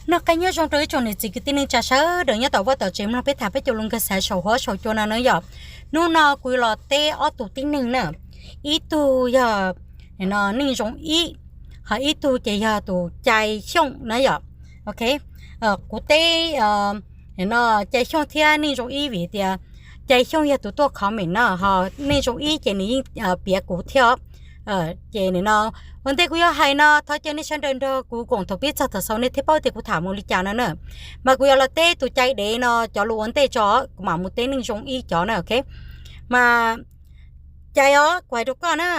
Noj qab nyob zoo rau ib tsoom niam txiv kwv tij neej tsa sawv daws nyob tom vaj tom tsev mloog peb tham peb caug lus nkag xav saum huab saum cua no na yom. Hnub no kuv los teb ob tug tib neeg na, ib tug yog Neej Zoo Ib, ho ib tug ces yog tus Cai Xyooj na yom. Ok, kuv teb no Cai Xyooj thiab Neej Zoo Ib vim tias Cai Xyooj yog tus tuaj comment no, ho Neej Zoo Ib ces nws yeej piav kuv thiab. Ces nim no ua ntej kuv yuav hais no thov caw nej sawv daws nrog kuv koom thaum pib txog thaum xaus nej thiaj paub tias kuv tham mus li cas no na. Mas kuv yuav los teb tus Cai dev no cov lus ua ntej tso, kuv mam mus teb Neej Zoo Ib cov na, ok. Mas Cai os, kuv hais rau koj na,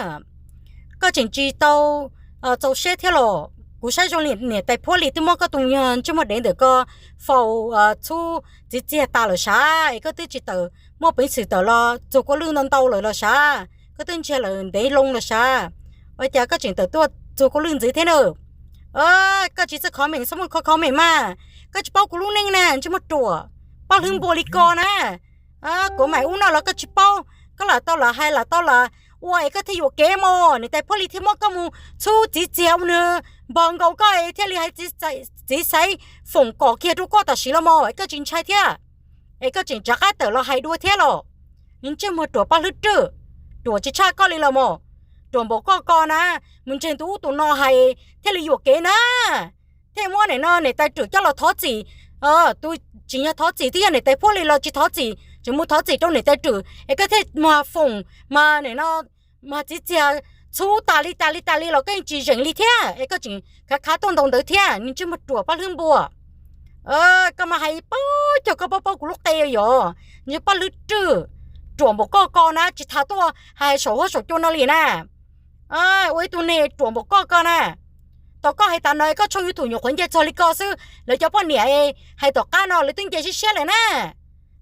koj tseem tsis tau txaus siab thiab los? Kuv saib zoo li niam tais Phuab Lis twb muab koj tus ntsej muag dev ntawm ko faus txhub txiv txiag tas lawm sav, es koj twb tsis tawm muaj peev xwm tawm los txuag kua lwj ntau ntau lawm los sav, koj twb ntsiag lawm ntev loo lawm sav, ua cas koj tseem tawm tuaj txuag kua lwj ntxiv thiab na? Koj tsis txawj comment txhob muaj kho comment mas, koj tsis paub kuv lub neej na ntsej muag ruam, paj hlwb npua li ko na. Kuv mam ub no los koj tsis paub, koj lam tau lam hais lam tau lam ua es koj thiaj yuam kev mog, niam tais Phuab Lis thiaj muab koj mus txhub txiv txiag ua nws npog nkaus koj es thiaj li hais txiv xaiv foom kom kiag rau koj tam sim los mog, es koj tsis ntshai thiab, es koj tseem rov qab tawm los hais dua thiab los? Ntsej muag ruam paj hlwb rwj, ruam tsis tshaj koj li los mog, ruam npaum koj ko na, mus ntseeg tus ub tus no hais thiaj li yuam kev na, thiaj muab nim no niam tais Rwm coj los thov txim. Tus tsis yog thov txim twb yog niam tais Phuab Lis los tsis thov txim, tseem mus thov txim rau niam tais Rwm es koj thiaj muag foom mas nim no mas txiv txiag txhub tas li tas li tas li los koj yeej tsis zeem li thiab es koj tseem khav khav tuaj ntaus ntawd thiab, ntsej muag ruam paj hlwb npua. Koj mas hais paub cog koj paub paub kuv lub qe yog, ntsej paj hlwb rwj, ruam npaum koj ko na tsis tas tuaj hais saum huab saum cua no li na. Ua ib tug neeg ruam npaum koj ko na, tau koj hais tas no koj tshooj YouTube nyuam qhuav nce txog li ko xwb, lawv cov poj niam hais tom qab no lawv twb nce siab siab lawm na.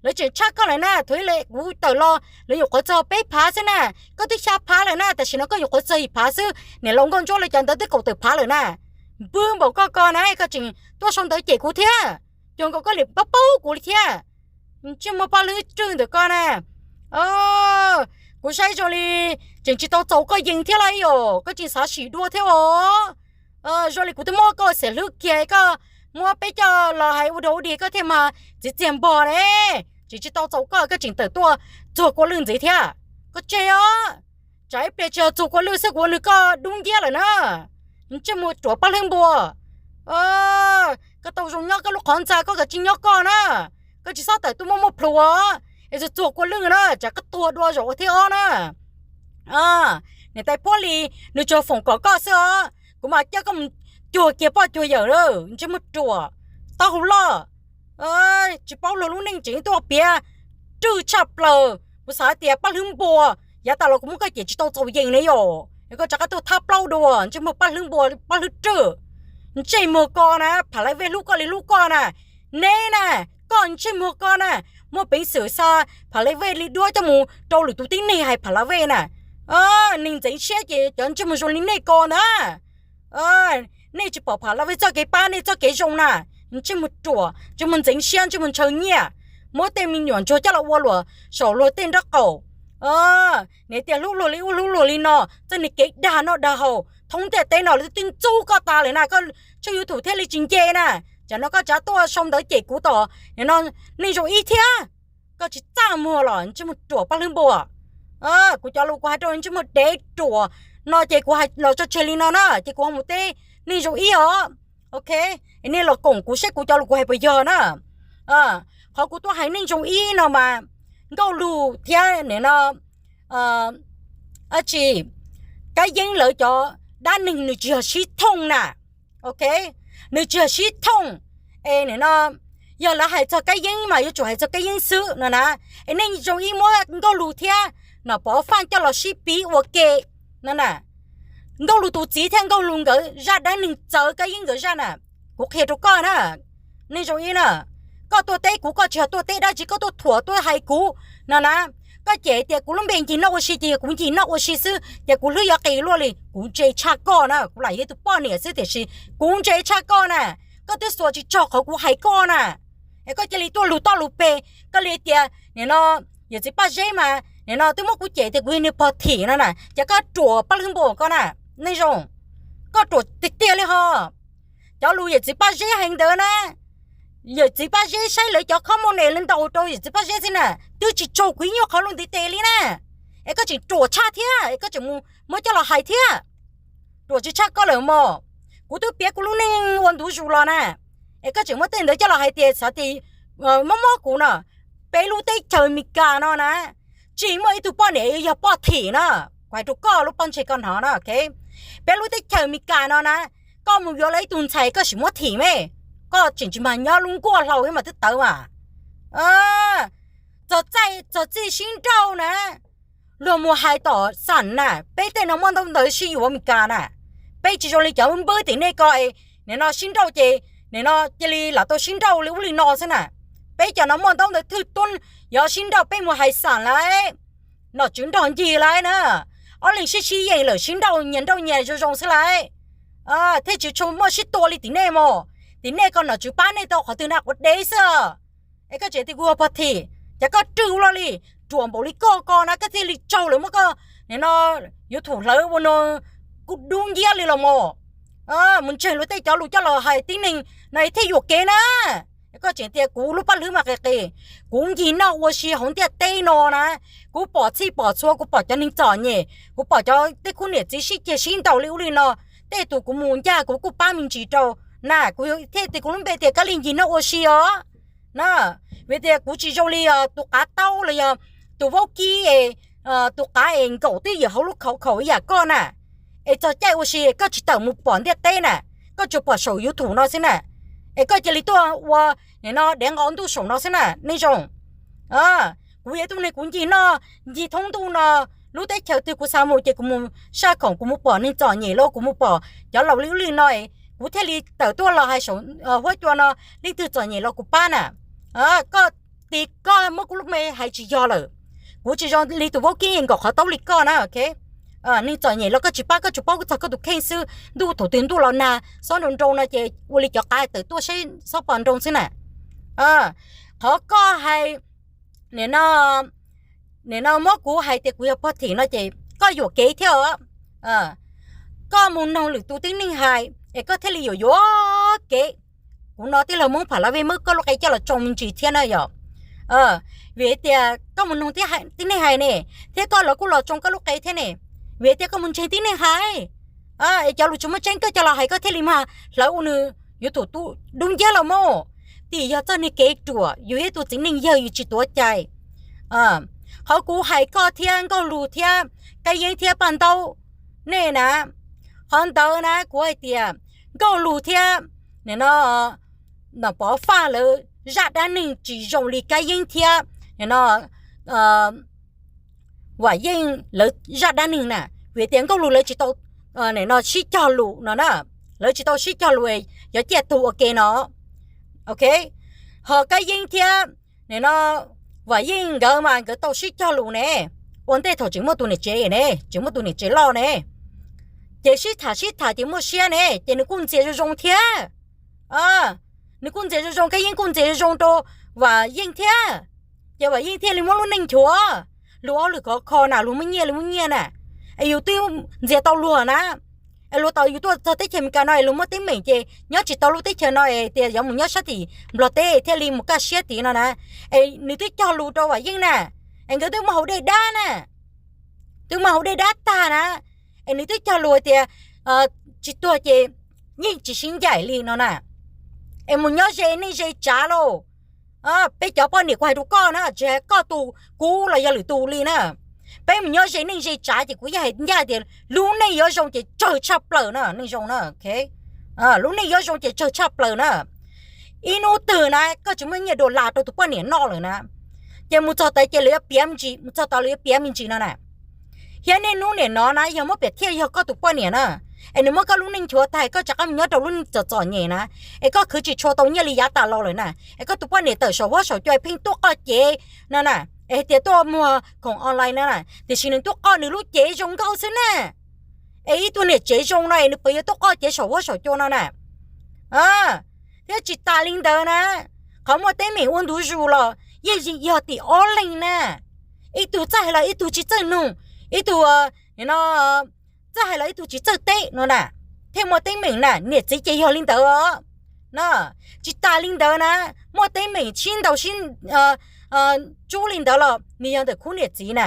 Lawv tseem tshaj koj lawm na, thaum ib kuv tawm los lawv nyuam qhuav txog peb phav xwb na, koj twb xya phav lawm na, tam sim no koj nyuam qhuav txog yim phav xwb, niam laus nkauj ntsuab lawv cov ntawd twb kaum tawm phav lawm na. Npwg npaum koj ko na koj tseem tuaj sau ntawv cem kuv thiab, cuag nkaus koj li paub paub kuv li thiab. Ntsej muag paj hlwb rwj ntawm koj na, kuv saib zoo li tseem tsis tau txaus koj yees thiab los yom, koj tseem xav sim dua thiab os. Zoo li kuv twb muab koj xiam hlwb kiag, koj muab peb coj los hais ua dog ua dig koj thiaj mas txiv txiag npog ne. Tseem tsis tau txaus koj, koj tseem tawm tuaj txuag kua lwj ntxiv thiab. Koj tseg os, tsam ib pliag tsis yog txuag kua lwj xwb kuv ua nws koj dub nciab lawm na. Ntsej muag ruam paj hlwb npua, koj tau zoo nyob koj lub qhov ntxa, koj kav tsij nyob koj na. Koj tsis txhob tawm tuaj muaj muaj plhus os, es txuag kua lwj na tsam koj tuag dua zaum ua thib ob na. Niam tais Phuab Lis nws tsuas foom kom koj xwb os, kuv mam coj koj mus cuag kiag poj cuag yawm lawm, ntsej muag ruam, taub hau loj, tsis paub luag lub neej tseem tuaj piav rwj tshaj plaws. Kuv xav tias paj hlwb npua, yav tas los kuv muab koj cem tsis tau txaus yees ne yom, es koj rov qab tuaj thab plaub dua, ntsej muag paj hlwb npua paj hlwb rwj. Ntsej muag ko na, Pham Laiv Vej hlub koj li hlub koj na. Neb na, koj ntsej muag ko na, muaj peev xwm xa Pham Laiv Vej li duab coj mus rau lwm tus tib neeg hais Pham Laiv Vej na. Nej ntxeev siab ces cov ntsej muag zoo li nej ko ntag. Nej tsis pom Pham Laiv Vej txoj kev pab nej txoj kev zoo na. Ntsej muag ruam, ntsej muag ntxeev siab, ntsej muag ntshaw nyiaj, muab tej me nyuam ntsuag coj los ua luam saum luag tej nraub qaum. Niam tias hlub luag li ub hlub luag li no, txoj niag kev dag noj dag haus thoob ntiaj teb no lawv twb ntxub koj tas lawm na, koj tshooj YouTube thiaj li tsis nce na. Tsam no koj tsav tuaj sau ntawv cem kuv tom no, Neej Zoo Ib thiab. Koj tsis txaj muag los ntsej muag ruam paj hlwb npua. Kuv cov lus kuv hais rau ntsej muag dev ruam no ces kuv hais los tso tseg li no na, ces kuv ho mus teb Neej Zoo Ib os. Ok, nej los koom kuv saib kuv cov lus kuv hais puas yog na. Qhov kuv tuaj hais Neej Zoo Ib no mas Nkauj Lug thiab nim no dab tsi, Kab Yeeb lawv cov dab neeg nws tsis yog sib thooj na. Ok, nws tsis yog sib thooj. Es nim no yog lawv hais txog Kab Yeeb mas yuav tsum hais txog Kab Yeeb xwb no na. Es Neej Zoo Ib muab Nkauj Lug thiab Nom Pov Faj coj los sib piv ua ke no na. Nkauj Lug tus txiv thiab Nkauj Lug nkawd zaj dab neeg txawv Kab Yeeb nkawd zaj na. Kuv qhia rau koj na, Neej Zoo Ib na, koj tuaj teb kuv koj tsis yog tuaj teb dab tsi, koj tuaj thuam tuaj hais kuv no na. Koj cem tias kuv lub npe ncig noj ua si ces yog kuv ncig noj ua si xwb ces kuv hlwb yuav qis luaj li. Kuv ntse tshaj koj na, kuv lam yog tus poj niam xwb tiam sis kuv ntse tshaj koj na. Koj twb xuas tsis txog qhov kuv hais koj na, es koj cia li tuaj lug toj lug peg, koj li tias nim no yawm txiv Paj Zeb mas nim no twb muab kuv cem tias kuv yog niag pog thim no na, ces koj ruam paj hlwb npua koj na. Neej Zoo, koj ruam tiag tiag li ho. Cov lus yawm txiv Paj Zeb hais ntawd na, yawm txiv Paj Zeb saib lawv cov khob moo ne lawv ntaus rau yawm txiv Paj Zeb xwb na, twb tsis raug kuv ib nyuag qhov lus ntiv tes li na. Es koj tseem ruam tshaj thiab es koj tseem muab coj los hais thiab. Ruam tsis tshaj koj lawm mog. Kuv twb piav kuv lub neej ua ntu zus los na, es koj tseem muab tej ntawd coj los hais tias xav tias mob mob kuv no. Peb lub teb chaws Amelikas no na, tsis muaj ib tug poj niam yog poj thim na. Kuv hais rau koj lub pob ntseg koj hnov na, peb lub teb chaws Amelikas no na, koj mus yuav lawv ib tug ntxhais koj sim muab thim me, koj tseem tsis mag nyob lub nkuaj hlau thiab mas twb tawv mas. Txog txij sib nrauj na, luag mus hais tom xam na, peb tej no muaj ntaub ntawv sib yuav Amelikas na. Peb tsis zoo li cov npawb tim nej ko, nim no sib nrauj ces nim no cia li lam tau sib nrauj li ub li no xwb na. Peb cov no muaj ntaub ntawv thwj tub, yog sib nrauj peb mus hais xam lawm, nom tswv nrog ncig lawm na, ob leeg sib sib yeej lawm sib nrauj nyias nrauj nyias zoo zoo xwb lawm, thiaj tsis tshua muaj sib tua li tim nej mog. Tim nej ko nom tswv pab nej tau qhov twg na, quav dev xwb. Es koj tseem tias kuv ua pov thim, cas koj rwg ua luaj li, ruam npaum li koj ko na koj thiaj li raug lawv muab koj nim no YouTube hlawv ua no kuj dub nciab li los mog. Mus ntseeg luag tej cov lus coj los hais tib neeg no thiaj yuam kev na. Koj tseem tias kuv lub paj hlwb mas qis qis, kuv ncig noj ua si hauv ntiaj teb no na, kuv pom txhij pom txhua, kuv pom cov neeg txom nyem, kuv pom cov tej khub niam txiv sib ceg sib ntaus li ub li no, tej tus kuv mus ncaj kuv kuj pab me ntsis rau na, kuv thiaj tias kuv lub npe tias Kab Lig ncig noj ua si os na. Vim tias kuv tsis zoo li tus qav taub los yog tus vaub kib, tus qav es nkaum twb ywm hauv lub khauv khaum ib yam koj na. Es txog caij ua si koj tsis tawm mus pom ntiaj teb na, koj tsuas pom saum YouTube no xwb na. Es koj cia li tuaj ua nim no dev nqaus ntuj saum no xwb na, nej zoo. Kuv yog ib tug neeg kuv ncig noj ncig thoob ntuj no, lub teb chaws twg kuv xav mus ces kuv mus saj khoom, kuv mus pom neeg txom nyem los kuv mus pom cov laus li ub li no, kuv thiaj li tawm tuaj los hais saum huab cua no, leej twg txom nyem los kuv pab na. Koj tis koj muab kuv lub npe hais tsis yog lawm. Kuv tsis zoo li tus vaub kib nkaum qhov taub li koj na. Neeg txom nyem los koj tsis pab, koj tsuas paub txog koj tus kheej xwb. Ntuj thaum twg ntuj los nag xob nroo nroo no ces ua li cov qav tawm tuaj saib xob pos nroo xwb na. Qhov koj hais nim no, nim no muab kuv hais tias kuv yog pov thim no ces koj yuam kev thiab os. Koj mus noog lwm tus tib neeg hais es koj thiaj li yuam yuam kev. Kuv no tij laug Hmoob Pham Laj Vej muab koj lub qe coj los tsoo me ntsis thiab na yom. Vim tias koj mus noog tib neeg hais ne, thiab koj los kuj los tsoo koj lub qe thiab ne. Vim tias koj mus ntseeg tib neeg hais, es cov lus tsis muaj tseeb koj coj los hais koj thiaj li mag hlawv ua nws YouTube dub nciab los mas. Tim yog txoj niag kev ruam, yus yog ib tug txiv neej yawg yus tsis tuav cai. Qhov kuv hais koj thiab Nkauj Lug thiab Kab Yeeb thiab Paj Ntaub nej na, qhov ntawd na kuv hais tias Nkauj Lug thiab nim no Nom Pov Faj lawv zaj dab neeg tsis zoo li Kab Yeeb thiab nim no Vam Yeej lawv zaj dab neeg na. Vim tias Nkauj Lug lawv tsis tau nim no sib cog lus no na, lawv tsis tau sib cog lus, yog ciaj tug ua ke no. Ok, ho Kab Yeeb thiab nim no Vam Yeej nkawd mas nkawd tau sib cog lus ne, ua ntej thaum tseem muaj tus niam tsev ne, tseem muaj tus niam tsev loj ne, ces sib tham sib tham ces muaj siab ne, ces nws kuj ntxias zoo zoo thiab. Nws kuj ntxias zoo zoo, Kab Yeeb kuj ntxias zoo zoo rau Vam Yeej thiab. Ces Vam Yeej thiaj li muab lub neej nchuav, luag ob lwm khov kho na, luag muaj nyiaj li muaj nyiaj na, es yus twb ntxias tau luag na, es luag tau yus tuaj txog teb chaws Amelikas no es luag muaj teeb meem ces nyob tsis tau lub teb chaws no es tias yuav mus nyob sab tim Nplog teb thiaj li mus kaj siab tid no na. Es nws twb cog lus rau Vam Yeej na, es nkawd twb muaj hauv dej dab na, twb muaj hauv dej dab tag na, es nws twb cog lus tias tsis tuag ces yeej tsis sib ncaim li no na. Es mus nyob ze neej ze tsav lauj. Peb cov poj niam kuv hais rau koj na, tsis hais koj tus, kuv los yog lwm tus li na, peb mus nyob ze neej ze tsav ces kuv yeej hais ncaj tias lub neej yuav zoo ces tsawg tshaj plaws na, neej zoo na. Lub neej yuav zoo ces tsawg tshaj plaws na. Ib hnub twg na koj tsis muaj nyiaj dollar rau tus poj niam noj lawm na, ces mus txog tod ces lawv yuav piav me ntsis, mus txog tod lawv yuav piav me ntsis no na. Thiab niaj hnub nim no na yog muab piam thiaj yog koj tus poj niam na, es nws muab koj lub neej nchuav tag koj rov qab mus nyob rau lub neej txom txom nyem na, es koj khwv tsis tshua tau nyiaj li yav tas los lawm na, es koj tus poj niam tawm saum huab saum cua pheej tuaj qoj cev no na, es tias tuaj muag khoom online no na, tiam sis nws tuaj qoj nws lub cev zoo nkauj xwb na. Es ib tug niam tsev zoo no es nws puas yuav tuaj qoj cev saum huab saum cua no na? Thiab tsis tas li ntawd na, qhov muaj teeb meem ua ntu zus los yeej yog tim ob leeg na. Ib tug txawj hais los ib tug tsis txawj nug, ib tug no txawj hais los ib tug tsis txawj teb no na. thiaj muaj teeb meem na, niam txiv ces yog li ntawd os. No, tsis tas li ntawd na, muaj teeb meem sib ntaus sib tsub li ntawd los nws yog ntawm khub niam txiv na.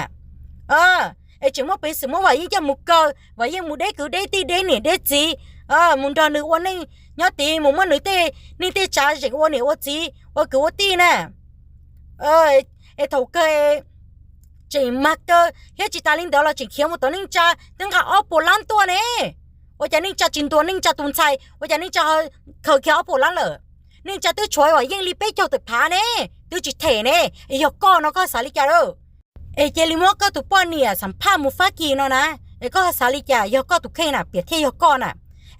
Es tseem muaj peev xwm muab Vam Yeej coj mus kaw, Vam Yeej mus deb kwv deb tij deb niam deb txiv, mus nrog nws ua neej nyob tid, mus muab nws tej neej tej tsav zeem ua niam ua txiv ua kwv ua tij na. Es thaum kawg tseem mag kaw thiab tsis tas li ntawd los tseem khiav mus tom neej tsa twb nqa ob puas lab tuaj ne. Ua cas neej tsa tsis ntuas neej tsa tus ntxhais, ua cas neej tsa khaws kiag ob puas lab lawm? Neej tsa twb tshuav Vam Yeej li peb caug tawm phav ne, twb tsis them ne. Es yog koj no koj xav li cas lawm? Es cia li muab koj tus poj niam xam phaj mus Fab Kis no na. Es koj xav li cas? Yog koj tus kheej na, piam thiaj yog koj na.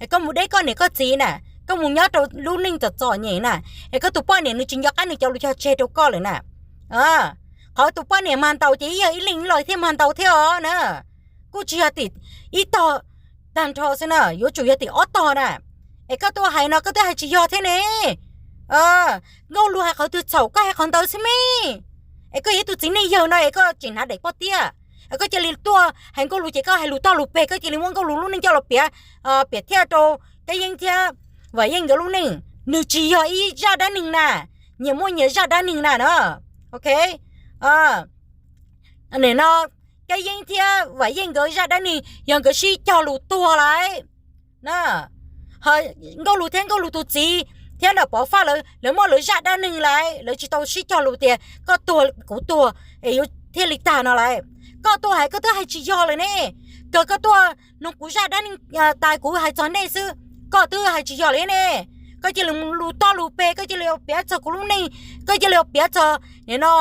Es koj mus deb koj niam koj txiv na, koj mus nyob rau lub neej txom txom nyem na, es koj tus poj niam nws tsis nco qab nws cov lus cog tseg rau koj lawm na. Qhov tus poj niam mag ntaus ces yog ib leeg los thiaj mag ntaus thiab os na. Kuj tsis yog tim ib tog tag nrho xwb na, yuav tsum yog tim ob tog na. Es koj tuaj hais no koj twb hais tsis yog thiab ne. Nkauj Lus hais qhov twg txhaum koj hais qhov ntawd xwb me. Es koj yog ib tug txiv neej yawg no es koj tseem hnav daim pob tiab, es koj cia li tuaj hais Nkauj Lus ces koj hais lus toj lus peg, koj cia li muab Nkauj Lus lub neej coj los piav, piav thiab rau Kab Yeeb thiab Vam Yeej nkawd lub neej. Nws tsis yog ib zaj dab neeg na, nyias muaj nyias zaj dab neeg na no. Ok, nim no Kab Yeeb thiab Vam Yeej nkawd zaj dab neeg yog nkawd sib cog lus tuag lawm na. Ho Nkauj Lus thiab Nkauj Lus tus txiv thiab Nom Pov Faj lawv, lawv muaj lawv zaj dab neeg lawm, lawv tsis tau sib cog lus tias koj tuag kuv tuag es yuav thiaj li tag no lawm. Koj tuaj hais koj twb hais tsis yog lawm ne. Kawg koj tuaj nug kuv zaj dab neeg tas kuv hais txog nej xwb, koj twb hais tsis yog lawm ne. Koj cia li lus toj lus peg, koj cia li piav txog kuv lub neej, koj cia li piav txog nim no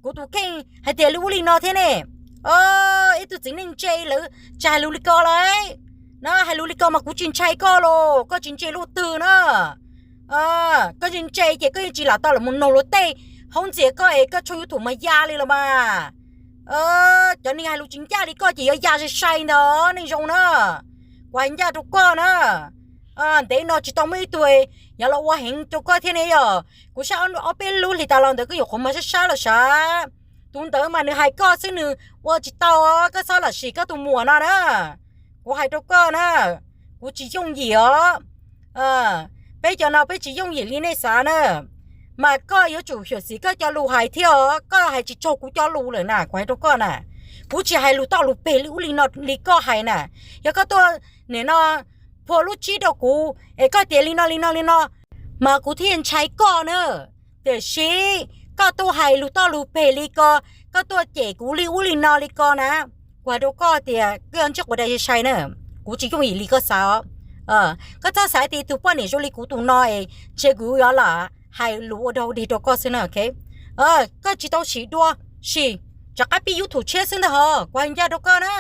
kuv tus kheej hais tias li ub li no thiab ne. Ib tug txiv neej ntse lawv tsis hais lus li ko lawm. No hais lus li ko mas kuv tsis ntshai koj los, koj tsis ntse luaj twg na. Koj tsis ntse ces koj yeej tsis lam tau los mus noog luag tej hauv ntxias koj es koj tshooj YouTube mas ya li los mas. Cov neeg hais lus tsis ncaj li koj ces yuav ya sai sai ntag neej zoo na. Kuv hais ncaj rau koj na. Ntev no tsis tau muaj ib tug yuav los ua heev rau koj thiab ne yog. Kuv saib ob peb lub hlis tas los ntawd koj yuav qhuav mas sab sab los sav. Tus ntawd mas nws hais koj xwb nws ua tsis tau, koj txhob lam sim koj tus muam no na. Kuv hais rau koj na, kuv tsis yooj yim os. Peb cov no peb tsis yooj yim li nej xav na. Mas koj yuav tsum xyuam xim koj cov lus hais thiab os, koj hais tsis raug kuv cov lus lawm na, kuv hais rau koj na. Kuv tsis hais lus toj lus peg li ub li no li koj hais na. Yog koj tuaj nim no phua lub tsib rau kuv es koj tias li no li no li no, mas kuv thiaj ntshai koj na. Tiam sis koj tuaj hais lus toj lus peg li ko, koj tuaj cem kuv li ub li no li ko na, kuv hais rau koj tias koj ntsej quav dai sai sai na. Kuv tsis yooj yim li koj xav os. Koj txhob xav tias tus poj niam zoo li kuv tus no es ntshe kuv yuav lam hais lus ua dog dig rau koj xwb na. Koj tsis tau sim dua, sim rov qab pib YouTube tshiab xwb ntag hos, kuv hais ncaj rau koj na.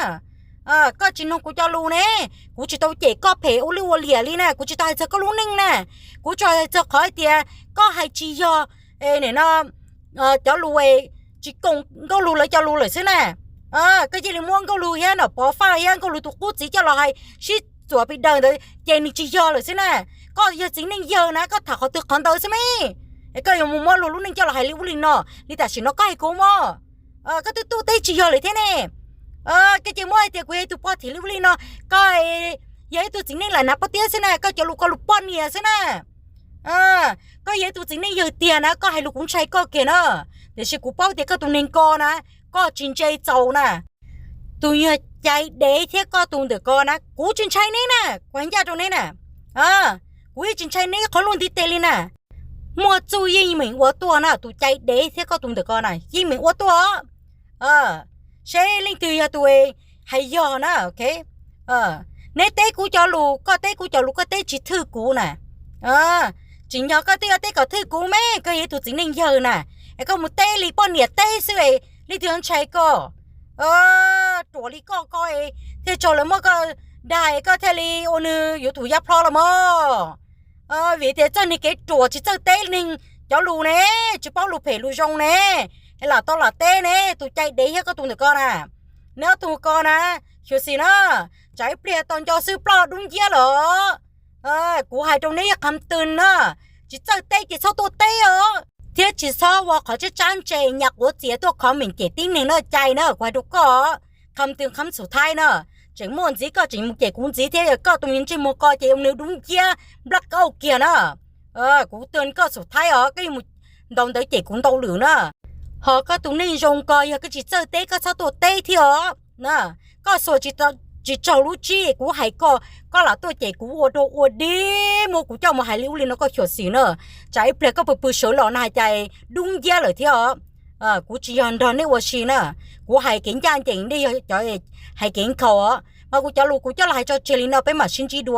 Koj tsis noog kuv cov lus ne, kuv tsis tau cem koj phem ua lwj ua liam li na, kuv tsis tau hais txog koj lub neej na. Kuv tsuas hais txog qhov tias koj hais tsis yog, nim no cov lus tsis koom Nkauj Lus lawv cov lus lawm xwb na. Koj cia li muab Nkauj Lus thiab Nom Pov Faj thiab Nkauj Lus tus qub txiv coj los hais sib txuas pis daws ntawd ces nws tsis yog lawm xwb na. Koj yog txiv neej yawg na, koj tham qhov twg qhov ntawd xwb me. Es koj yuav mus muab luag lub neej coj los hais li ub li no, li tam sim no koj hais kuv mog. Koj twb tuaj teb tsis yog lawm thiab ne. Koj cia muab hais tias kuv yog ib tug poj thim li ub li no, koj yog ib tug txiv neej lam hnav pob tiab xwb na, koj cov lus koj lus poj niam xwb na. Koj yog ib tug txiv neej yawg tiag na, koj hais lus kuv ntshai koj kiag na. Tiam sis kuv paub tias koj tus neeg ko na, koj tsis ntse txaus na. Tus nyuag cai dev thiab koj tus ntawm ko na, kuv tsis ntshai neb na, kuv hais ncaj rau neb na. Kuv yeej tsis ntshai neb qhov luaj ntiv tes li na. Muaj txuj yeej meem ua tuaj na, tus cai dev thiab koj tus ntawm ko na yeej meem ua tuaj. Seb leej twg yog tus hais yog na, ok. Neb teb kuv cov lus, koj teb kuv cov lus, koj teb tsis thwj kuv na. Tsim nyog koj twb yuav teb kom thwj kuv me, koj yog ib tug txiv neej yawg na, es koj mus teb li poj niam teb xwb, leej twg yuav ntshai koj? Ruam li koj ko, thiaj tso lawv muab koj dag, koj thiaj li ua nws yuav tus yaj plho los mog. Vim tias txawj neeg kev ruam tsis txawj teb neeg cov lus ne, tsis paub lus phem lus zoo ne, es lam tau lam teb ne, tus cai dev thiab koj tus ntawm ko na. Neb ob tug ko na, xyuam xim na, tsam ib pliag tau nco xwb ploj dub nciab lawm. Kuv hais rau neb ib qhov twg na, tsis txawj teb ces txhob tuaj teb os, thiab tsis txhob ua qhov tsab tsab ntse nyas quav txiav tuaj comment cem tib neeg na cai na, kuv hais rau koj. Qhov twg qhov xub thaib na, Tseem muaj ntxiv koj tseem mus cem kuv ntxiv thiab, yog koj tus me ntsej muag ko ces ua nws dub nciab nplaj kauj kiag na. Kuv tuag koj xub thaib os, koj yuav mus ntaus ntawd cem kuv ntau lwm na. Ho koj tus neej zoo ko yog koj tsis txawj teb koj txhob tuaj teb thiab os. Koj xuas tsis tsaug lub tsib, kuv hais koj, koj lam tuaj cem kuv ua dog ua dig, muab kuv coj mus hais li ub li no koj xyuam xim na. Tsam ib pliag koj pw pw sawv los no hais tias dub nciab lawm thiab os. Kuv tsis yog nrog nej ua si na, kuv hais kev ncaj ncees, nej yog cov hais kev nkhaus os. Mas kuv cov lus kuv coj los hais tso tseg li no, peb mam sib ntsib dua.